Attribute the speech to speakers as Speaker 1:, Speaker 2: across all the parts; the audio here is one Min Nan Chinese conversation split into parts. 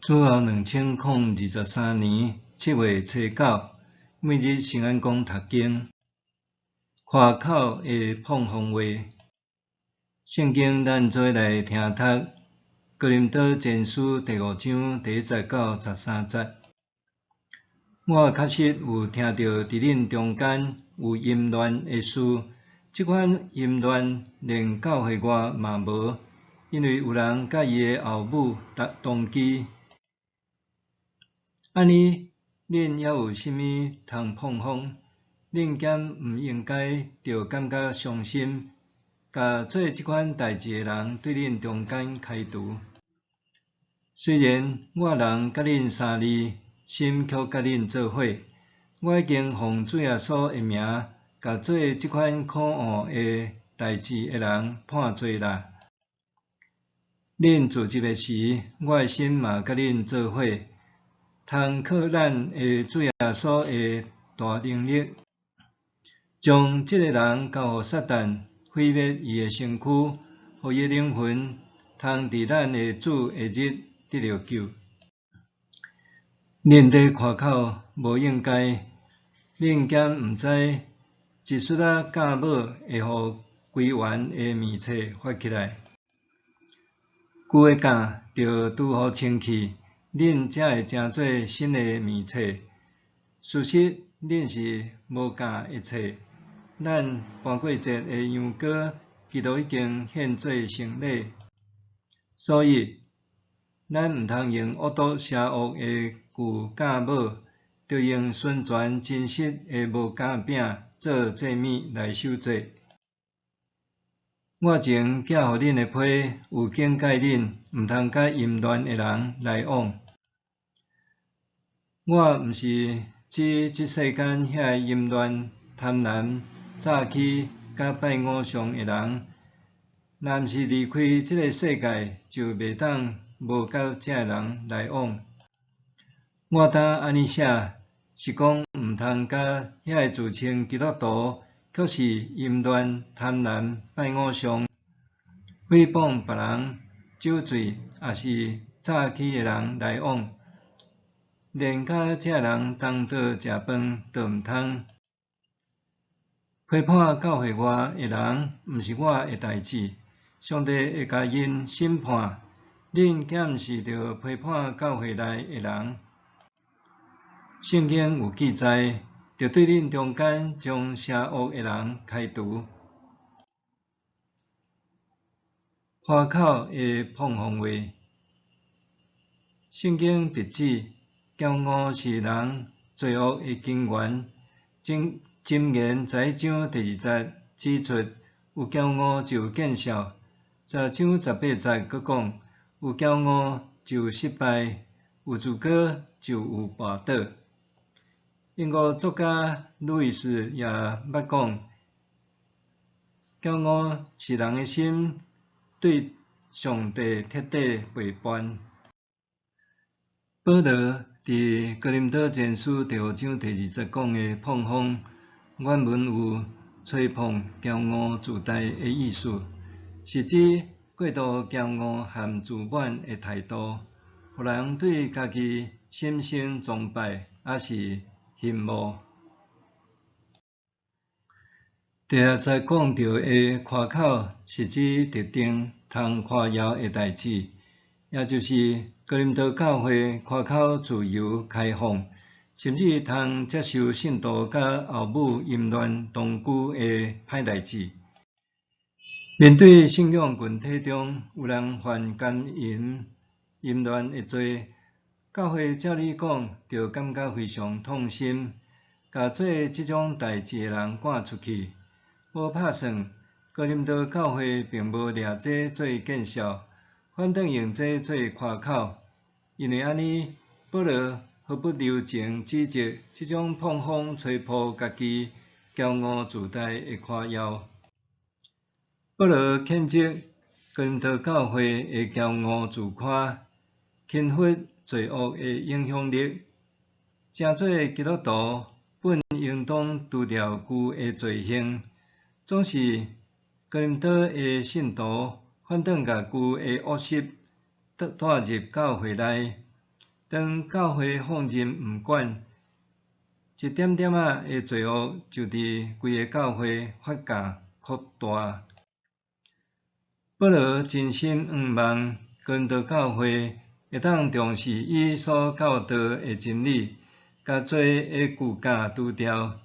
Speaker 1: 主後2023年7月初9，每日聖安講讀經，誇口的膨風話。聖經咱做伙來聽讀哥林多前書第五章第一節到十三節。我確實有聽著佇恁中間有淫亂的事，這款淫亂連教會外嘛無，因為有人佮伊的後母同居。按呢，恁猶有啥物通膨風？恁敢毋應該著感覺傷心，共做這款代誌的人對恁中間開除？雖然我人佮恁相離，心卻佮恁做伙。我已經奉主耶穌的名，共做這款可惡的代誌的人判罪啦。恁聚集的時，我的心嘛佮恁做伙。通靠咱的主耶穌的大能力，將這個人交予撒旦，毀滅伊的身軀，予伊的靈魂通佇咱的主的日得著救。恁佇誇口無應該，恁敢毋知一絲仔酵母會予規園的麵冊發起來？舊的酵著拄予清去，恁才會成做新的麵冊。事實，恁是無酵的冊。咱盤過節的羊羔，基督已經獻做牲禮，所以咱毋通用惡毒邪惡的舊酵母，著用純全真實的無酵餅做祭物來守節。我前寄予恁的批，有警戒恁，毋通佮淫亂的人來往。我毋是指這世間遐个淫亂、貪婪、詐欺、佮拜偶像的人，若毋是離開這个世界，就袂當無佮這个人來往。我當按呢寫，是講毋通佮遐个自稱基督徒，卻是淫亂、貪婪、拜偶像、誹謗別人、酒醉，抑是詐欺的人來往，連佮這个人同桌食飯都毋通。批判教會外的人，毋是我的代誌，上帝會共𪜶審判。恁敢毋是著批判教會內的人？聖經有記載，著對恁中間將邪惡的人開除。誇口的膨風話，聖經直指驕傲是人罪惡的根源。箴言十一章第二節指出，有驕傲就有見笑。十章十八節閣講，有驕傲就有失敗，有自高就有跋倒。英國作家路易斯也捌講，驕傲是人的心對上帝徹底背叛。保羅佇哥林多前書第五章第二節講的膨風，原文有吹捧、驕傲、自大的意思，是指過度驕傲和自滿的態度，予人對家己心生崇拜，抑是羨慕。第六節講著的誇口，是指特定通誇耀的代誌，也就是哥林多教會誇口自由開放，甚至通接受信徒佮後母淫亂同居的歹代誌。面對信仰群體中有人犯姦淫、淫亂的罪，教會照理講，著感覺非常痛心，共做這種代誌的人趕出去。無拍算，哥林多教會並無掠這做見笑，反轉用這做誇口。因為按呢，保羅毫不留情指責這種膨風吹破家己、驕傲自大的誇耀。保羅譴責哥林多教會的驕傲自誇，輕忽罪惡的影響力。成做基督徒本應當除掉舊的罪行，總是哥林多的信徒反轉共舊的惡習帶入教會內。當教會放任毋管，一點點仔的罪惡就佇規个教會發酵擴大。保羅真心向望哥林多教會會當重視伊所教導的真理，共罪的舊酵除掉，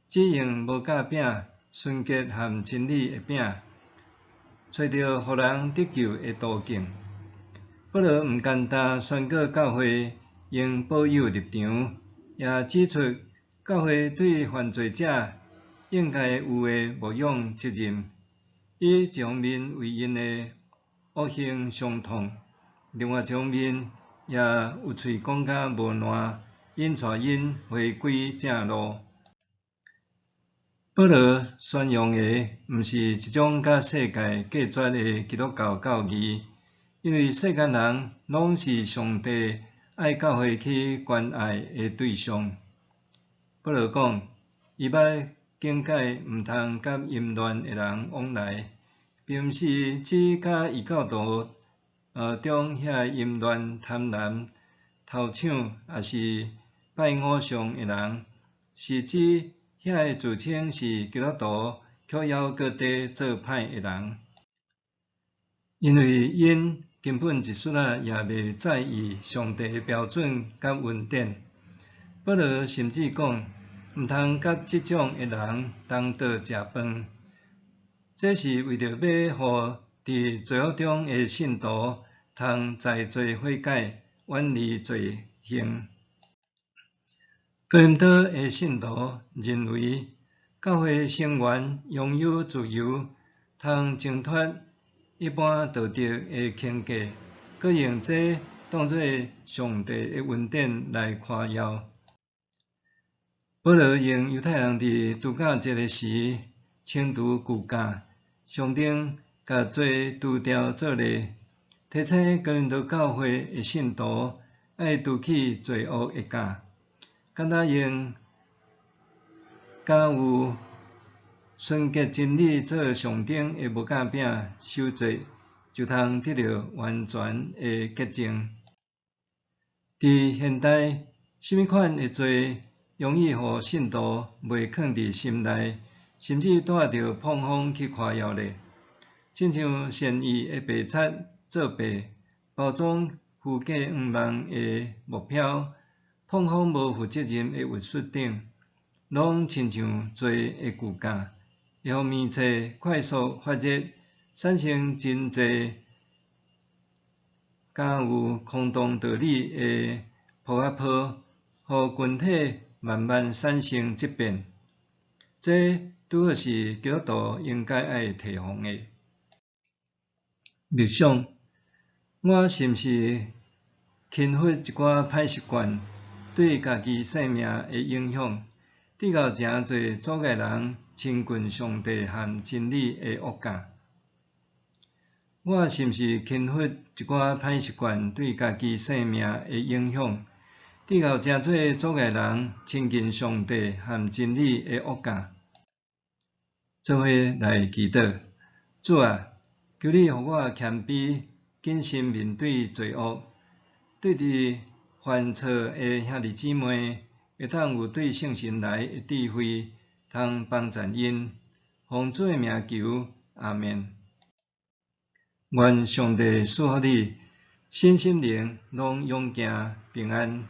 Speaker 1: 只用無酵餅、純潔和真理的餅，揣著予人得救的途徑。保羅毋單單宣告教會應保有立場，也指出教會對犯罪者應該有的牧養責任。伊一方面為𪜶的惡行傷痛，另外一方面也有喙講甲無賴，引帶𪜶回歸正路。保羅宣揚的毋是一種佮世界隔絕的基督教教義，因為世間人攏是上帝愛教會去關愛的對象。保羅講，伊捌警戒毋通佮淫亂的人往來，並毋是指佮異教徒中遐淫亂、貪婪、偷搶，抑是拜偶像的人，是指遐个自稱是基督徒，卻猶閣佇做歹的人。因為𪜶根本一絲仔也袂在意上帝的標準佮恩典。保羅甚至講，毋通佮這種的人同桌食飯，這是為著欲予佇罪惡中的信徒通知罪悔改，遠離罪行。哥林多的信徒認為，教會成員擁有自由，通掙脫一般道德的框架，閣用這當做上帝的恩典來誇耀。保羅用猶太人佇度假節的時清除舊酵，象徵共罪除掉做例，提醒哥林多教會的信徒愛除去罪惡的酵，敢若用敢有純潔真理做象徵的無酵餅守節，就通得著完全的潔淨。佇現代，啥物款的罪容易予信徒袂囥佇心內，甚至帶著膨風去誇耀咧？親像善意的白賊作弊，包裝虛假願望的目標，膨風無負責任的藝術等，攏親像罪的舊酵，會予麵冊快速發熱，產生真濟敢有空洞道理的泡仔泡，予群體慢慢產生質變。這拄好是基督徒應該愛提防的。默想，我是毋是輕忽一寡歹習慣對家己生命的影響，直到誠濟阻礙人親近上帝和真理的惡酵？我是毋是輕忽一寡歹習慣對家己生命的影響，直到誠濟阻礙人親近上帝和真理的惡酵？做伙來祈禱，主啊，求你予我謙卑、謹慎面對罪惡，對佇犯錯的兄弟姊妹，會當有對聖神來的智慧，通幫贊𪜶。奉主的名求，阿們。願上帝賜福你，身心靈攏勇健平安。